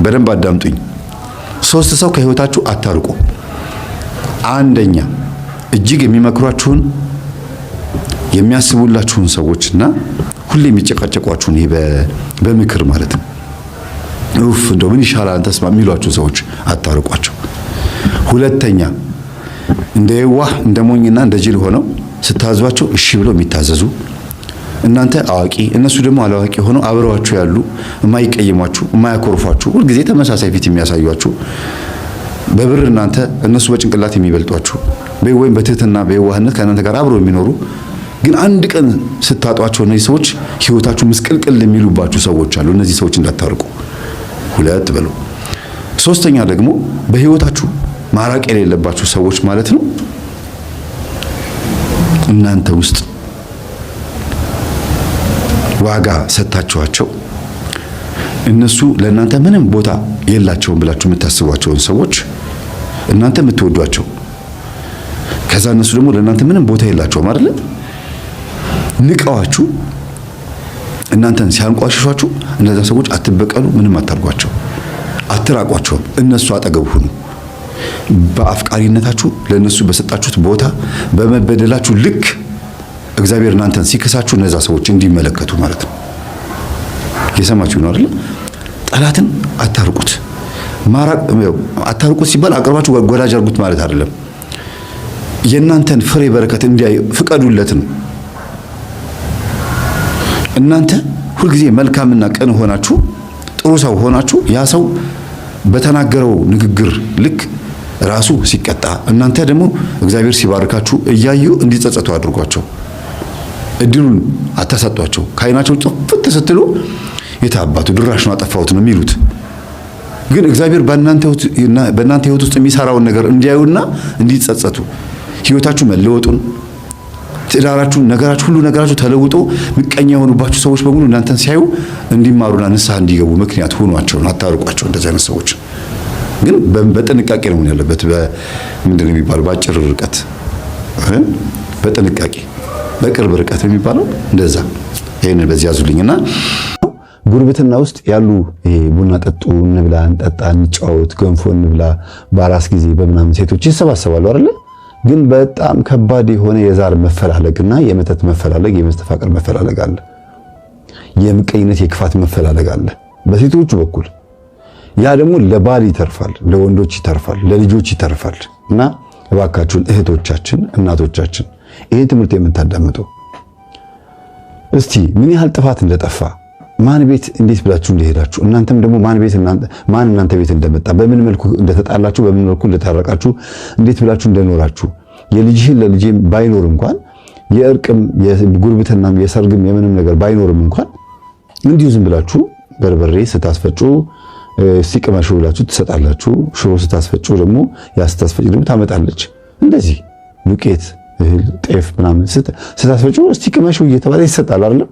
በደንብ አዳምጡኝ። ሶስት ሰው ከህይወታችሁ አታርቁ። አንደኛ እጅግ የሚመክሯችሁን የሚያስቡላችሁን ሰዎችና ሁሌ የሚጨቃጨቋችሁን ይሄ በምክር ማለት ነው። ኡፍ እንደው ምን ይሻላል አንተስ የሚሏችሁ ሰዎች አታርቋቸው። ሁለተኛ እንደ የዋህ እንደ ሞኝና እንደ ጅል ሆነው ስታዟቸው እሺ ብለው የሚታዘዙ፣ እናንተ አዋቂ እነሱ ደግሞ አላዋቂ ሆነው አብረዋችሁ ያሉ፣ የማይቀይሟችሁ፣ የማያኮርፏችሁ፣ ሁልጊዜ ተመሳሳይ ፊት የሚያሳዩአችሁ፣ በብር እናንተ እነሱ በጭንቅላት የሚበልጧችሁ ወይም በትህትና በየዋህነት ከእናንተ ጋር አብረው የሚኖሩ፣ ግን አንድ ቀን ስታጧቸው እነዚህ ሰዎች ህይወታችሁ ምስቅልቅል የሚሉባችሁ ሰዎች አሉ። እነዚህ ሰዎች እንዳታርቁ። ሁለት በሉ። ሶስተኛ ደግሞ በህይወታችሁ ማራቅ የሌለባችሁ ሰዎች ማለት ነው፣ እናንተ ውስጥ ዋጋ ሰጥታችኋቸው እነሱ ለእናንተ ምንም ቦታ የላቸውም ብላችሁ የምታስቧቸውን ሰዎች፣ እናንተ የምትወዷቸው፣ ከዛ እነሱ ደግሞ ለእናንተ ምንም ቦታ የላቸውም አይደለ? ንቀዋችሁ እናንተን ሲያንቋሽሿችሁ እነዛ ሰዎች አትበቀሉ፣ ምንም አታርጓቸው፣ አትራቋቸውም። እነሱ አጠገብ ሁኑ። በአፍቃሪነታችሁ ለእነሱ በሰጣችሁት ቦታ በመበደላችሁ ልክ እግዚአብሔር እናንተን ሲክሳችሁ እነዛ ሰዎች እንዲመለከቱ ማለት ነው። የሰማችሁ ነው አይደል? ጠላትን አታርቁት። ማራቅ አታርቁት ሲባል አቅርባችሁ ወዳጅ አርጉት ማለት አይደለም። የእናንተን ፍሬ በረከት እንዲያይ ፍቀዱለት ነው። እናንተ ሁልጊዜ መልካምና ቅን ሆናችሁ፣ ጥሩ ሰው ሆናችሁ፣ ያ ሰው በተናገረው ንግግር ልክ ራሱ ሲቀጣ እናንተ ደግሞ እግዚአብሔር ሲባርካችሁ እያዩ እንዲጸጸቱ አድርጓቸው። እድሉን አታሳጧቸው። ከዓይናቸው ጥፍት ስትሉ የታባቱ ድራሽ ነው አጠፋሁት ነው የሚሉት። ግን እግዚአብሔር በእናንተ ሕይወት ውስጥ የሚሰራውን ነገር እንዲያዩና እንዲጸጸቱ፣ ሕይወታችሁ መለወጡን፣ ትዳራችሁ፣ ነገራችሁ፣ ሁሉ ነገራችሁ ተለውጦ ምቀኛ የሆኑባችሁ ሰዎች በሙሉ እናንተን ሲያዩ እንዲማሩና ንስሐ እንዲገቡ ምክንያት ሁኗቸው። አታርቋቸው። እንደዚህ አይነት ሰዎች ግን በጥንቃቄ ነው መሆን ያለበት። ምንድን ነው የሚባለው? በአጭር ርቀት፣ በጥንቃቄ፣ በቅርብ ርቀት የሚባለው እንደዛ። ይሄንን በዚህ ያዙልኝና ጉርብትና ውስጥ ያሉ ይሄ ቡና ጠጡ፣ እንብላ፣ እንጠጣ፣ እንጫወት፣ ገንፎ እንብላ፣ በአራስ ጊዜ በምናምን ሴቶች ይሰባሰባሉ አይደለ? ግን በጣም ከባድ የሆነ የዛር መፈላለግና የመተት መፈላለግ፣ የመስተፋቅር መፈላለግ አለ። የምቀኝነት የክፋት መፈላለግ አለ በሴቶቹ በኩል። ያ ደግሞ ለባል ይተርፋል፣ ለወንዶች ይተርፋል፣ ለልጆች ይተርፋል። እና እባካችሁን እህቶቻችን፣ እናቶቻችን፣ ይሄን ትምህርት የምታዳምጡ፣ እስቲ ምን ያህል ጥፋት እንደጠፋ፣ ማን ቤት እንዴት ብላችሁ እንደሄዳችሁ፣ እናንተም ደግሞ ማን ቤት ማን እናንተ ቤት እንደመጣ፣ በምን መልኩ እንደተጣላችሁ፣ በምን መልኩ እንደታረቃችሁ፣ እንዴት ብላችሁ እንደኖራችሁ፣ የልጅህን ለልጄም ባይኖር እንኳን፣ የእርቅም የጉርብትናም የሰርግም የምንም ነገር ባይኖርም እንኳን፣ እንዲሁ ዝም ብላችሁ በርበሬ ስታስፈጩ እስቲ ቅመሹ ብላችሁ ትሰጣላችሁ። ሽሮ ስታስፈጩ ደግሞ ያ ስታስፈጭ ደግሞ ታመጣለች። እንደዚህ ዱቄት፣ እህል፣ ጤፍ ምናምን ስታስፈጩ እስቲ ቅመሹ እየተባለ ይሰጣል አይደለም?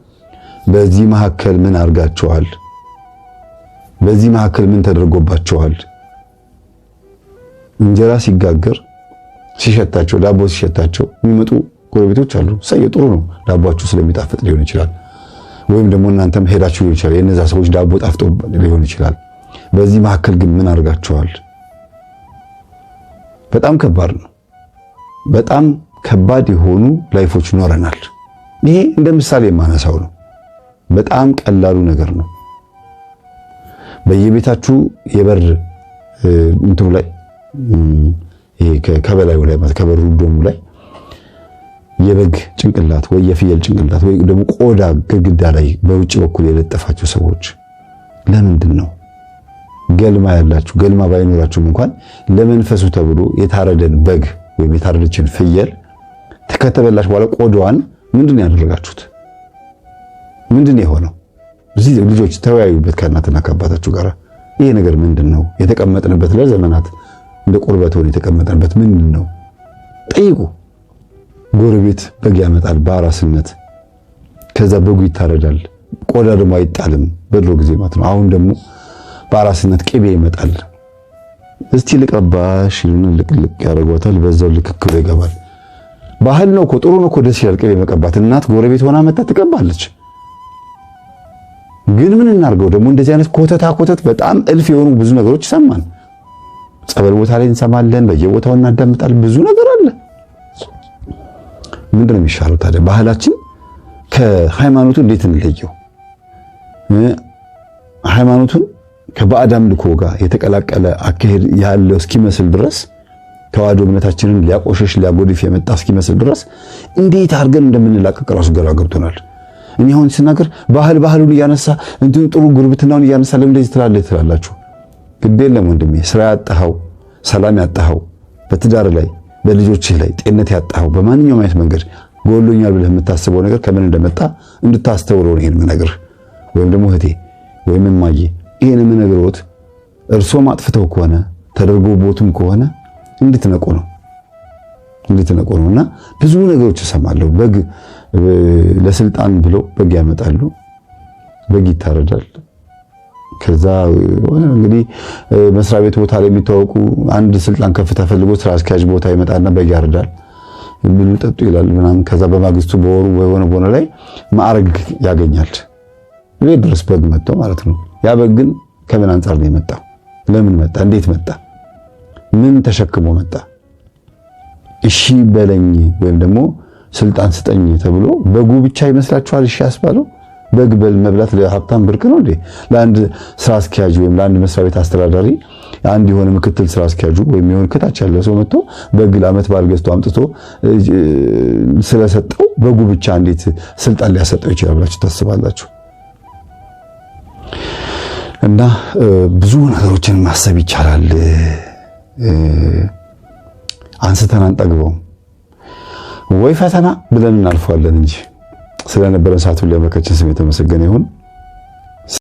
በዚህ መካከል ምን አድርጋችኋል? በዚህ መካከል ምን ተደርጎባችኋል? እንጀራ ሲጋገር ሲሸታቸው፣ ዳቦ ሲሸታቸው የሚመጡ ጎረቤቶች አሉ። ሰየ ጥሩ ነው፣ ዳቦአችሁ ስለሚጣፍጥ ሊሆን ይችላል። ወይም ደግሞ እናንተም ሄዳችሁ ሊሆን ይችላል። የነዛ ሰዎች ዳቦ ጣፍጦ ሊሆን ይችላል። በዚህ መካከል ግን ምን አድርጋችኋል? በጣም ከባድ ነው። በጣም ከባድ የሆኑ life ኦች ኖረናል። ይሄ እንደ ምሳሌ የማነሳው ነው። በጣም ቀላሉ ነገር ነው። በየቤታችሁ የበር እንትኑ ላይ፣ ይሄ ከበላዩ ላይ ማለት ከበሩ ዶሙ ላይ የበግ ጭንቅላት ወይ የፍየል ጭንቅላት ወይ ደግሞ ቆዳ ግድግዳ ላይ በውጭ በኩል የለጠፋችሁ ሰዎች ለምንድን ነው? ገልማ ያላችሁ፣ ገልማ ባይኖራችሁም እንኳን ለመንፈሱ ተብሎ የታረደን በግ ወይም የታረደችን ፍየል ከተበላሽ በኋላ ቆዳዋን ምንድን ነው ያደረጋችሁት? ምንድን ነው የሆነው? እዚህ ልጆች ተወያዩበት ከእናትና ከአባታችሁ ጋር። ይሄ ነገር ምንድን ነው? የተቀመጥንበት ለዘመናት እንደ ቁርበት ሆነ የተቀመጥንበት ምንድን ነው? ጠይቁ። ጎረቤት በግ ያመጣል በአራስነት፣ ከዛ በጉ ይታረዳል። ቆዳ ደግሞ አይጣልም በድሮ ጊዜ ማለት ነው። አሁን ደግሞ በአራስነት ቅቤ ይመጣል። እስቲ ልቀባሽ ይሉና ልቅልቅ ያደርጓታል። በዛው ልክክ ብሎ ይገባል። ባህል ነው እኮ፣ ጥሩ ነው እኮ፣ ደስ ይላል። ቅቤ መቀባት እናት ጎረቤት ሆና መጣ ትቀባለች። ግን ምን እናርገው ደግሞ እንደዚህ አይነት ኮተታ ኮተት በጣም እልፍ የሆኑ ብዙ ነገሮች ይሰማን። ጸበል ቦታ ላይ እንሰማለን፣ በየቦታው እናዳምጣለን። ብዙ ነገር አለ። ምንድን ነው የሚሻለው ታዲያ? ባህላችን ከሃይማኖቱ እንዴት እንለየው? ሃይማኖቱን ከባዕድ አምልኮ ጋር የተቀላቀለ አካሄድ ያለው እስኪመስል ድረስ፣ ተዋህዶ እምነታችንን ሊያቆሸሽ ሊያጎድፍ የመጣ እስኪመስል ድረስ እንዴት አድርገን እንደምንላቀቅ ራሱ ግራ ገብቶናል። እኔ አሁን ስናገር ባህል ባህሉን እያነሳ፣ እንትን ጥሩ ጉርብትናውን እያነሳ ለምን እንደዚህ ትላለህ ትላላችሁ። ግድ የለም ወንድሜ፣ ስራ ያጣኸው፣ ሰላም ያጣኸው፣ በትዳር ላይ፣ በልጆችህ ላይ ጤንነት ያጣኸው፣ በማንኛውም አይነት መንገድ ጎሎኛል ብለህ የምታስበው ነገር ከምን እንደመጣ እንድታስተውለው ነው ይሄን የምነግርህ። ወይም ደግሞ እህቴ ወይም እማዬ፣ ይሄን የምነግርዎት እርሶም አጥፍተው ከሆነ፣ ተደርጎ ቦትም ከሆነ እንድትነቁ ነው፣ እንድትነቁ ነው። እና ብዙ ነገሮች እሰማለሁ። በግ ለስልጣን ብሎ በግ ያመጣሉ፣ በግ ይታረዳል። ከዛ እንግዲህ መስሪያ ቤት ቦታ ላይ የሚታወቁ አንድ ስልጣን ከፍ ተፈልጎ ስራ አስኪያጅ ቦታ ይመጣና በግ ያርዳል። ብሉ ጠጡ ይላል ምናምን። ከዛ በማግስቱ በወሩ በሆነ በሆነ ላይ ማዕረግ ያገኛል። ቤት ድረስ በግ መጥቶ ማለት ነው። ያ በግ ግን ከምን አንጻር ነው የመጣው? ለምን መጣ? እንዴት መጣ? ምን ተሸክሞ መጣ? እሺ በለኝ ወይም ደግሞ ስልጣን ስጠኝ ተብሎ በጉ ብቻ ይመስላችኋል እሺ ያስባለው? በግ መብላት ለሀብታም ብርቅ ነው እንዴ? ለአንድ ስራ አስኪያጅ ወይም ለአንድ መስሪያ ቤት አስተዳዳሪ አንድ የሆነ ምክትል ስራ አስኪያጁ ወይም የሆነ ከታች ያለ ሰው መጥቶ በግ ለዓመት በዓል ገዝቶ አምጥቶ ስለሰጠው በጉ ብቻ እንዴት ስልጣን ሊያሰጠው ይችላል ብላችሁ ታስባላችሁ? እና ብዙ ነገሮችን ማሰብ ይቻላል። አንስተን አንጠግበውም ወይ ፈተና ብለን እናልፈዋለን እንጂ። ስለነበረን ሰዓት ሁሉ የአምላካችን ስም የተመሰገነ ይሁን።